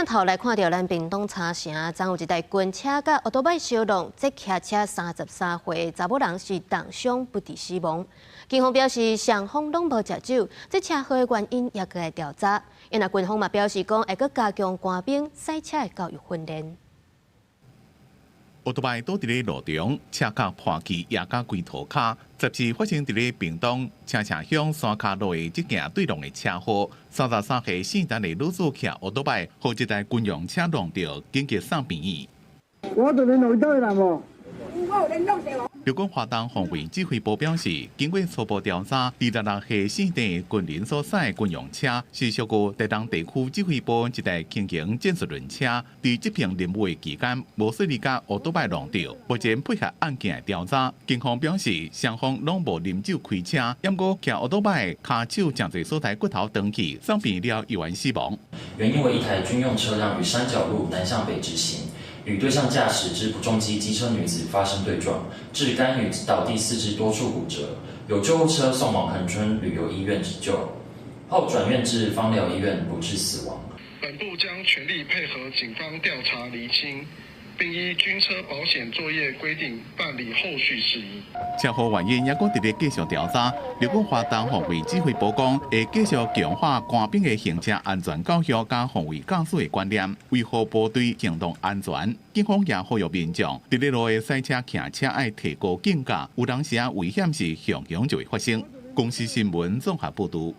鏡頭來看著咱屏東茶城，昨有一台軍車佮歐多擺相撞，這騎車33歲查某人是重傷不治死亡。警方表示，雙方攏無食酒，這車禍的原因猶閣會調查。因為軍方嘛表示講，會閣加強官兵駛車的教育訓練。歐多擺倒佇咧路中，車殼破去，壓甲規塗跤。14發生佇咧屏東車城鄉山跤路的這件對撞的車禍，33歲姓陳的女子騎歐多擺，予一台軍用車撞著，緊急送病院。我這邊弄到啦無？劉國華東防衛指揮部表示，經過初步調查，26歲姓鄭軍人所駛軍用車是屬於台東地區指揮部一台輕型戰術輪車，佇執行任務的期間，無小心共歐多擺撞著。目前配合案件的調查，警方表示，雙方攏無啉酒開車，毋過騎歐多擺跤手誠濟所在骨頭斷去，送病了猶原死亡。原因為一台軍用車輛於山腳路南向北直行，與對向駕駛之重機機車女子發生對撞，致該女子倒地四肢多處骨折，有救護車送往恆春旅遊醫院急救，後轉院至枋寮醫院不治死亡。本部將全力配合警方調查釐清，並依軍車保險作業規定辦理後續事宜。車禍原因猶閣佇咧繼續調查。劉國華東防衛指揮部講，會繼續強化官兵的行車安全教育佮防衛駕駛的觀念，維護部隊行動安全。警方也呼籲民眾，佇咧路的駛車、騎車愛提高警覺，有當時啊危險是常常就會發生。公視新聞綜合報導。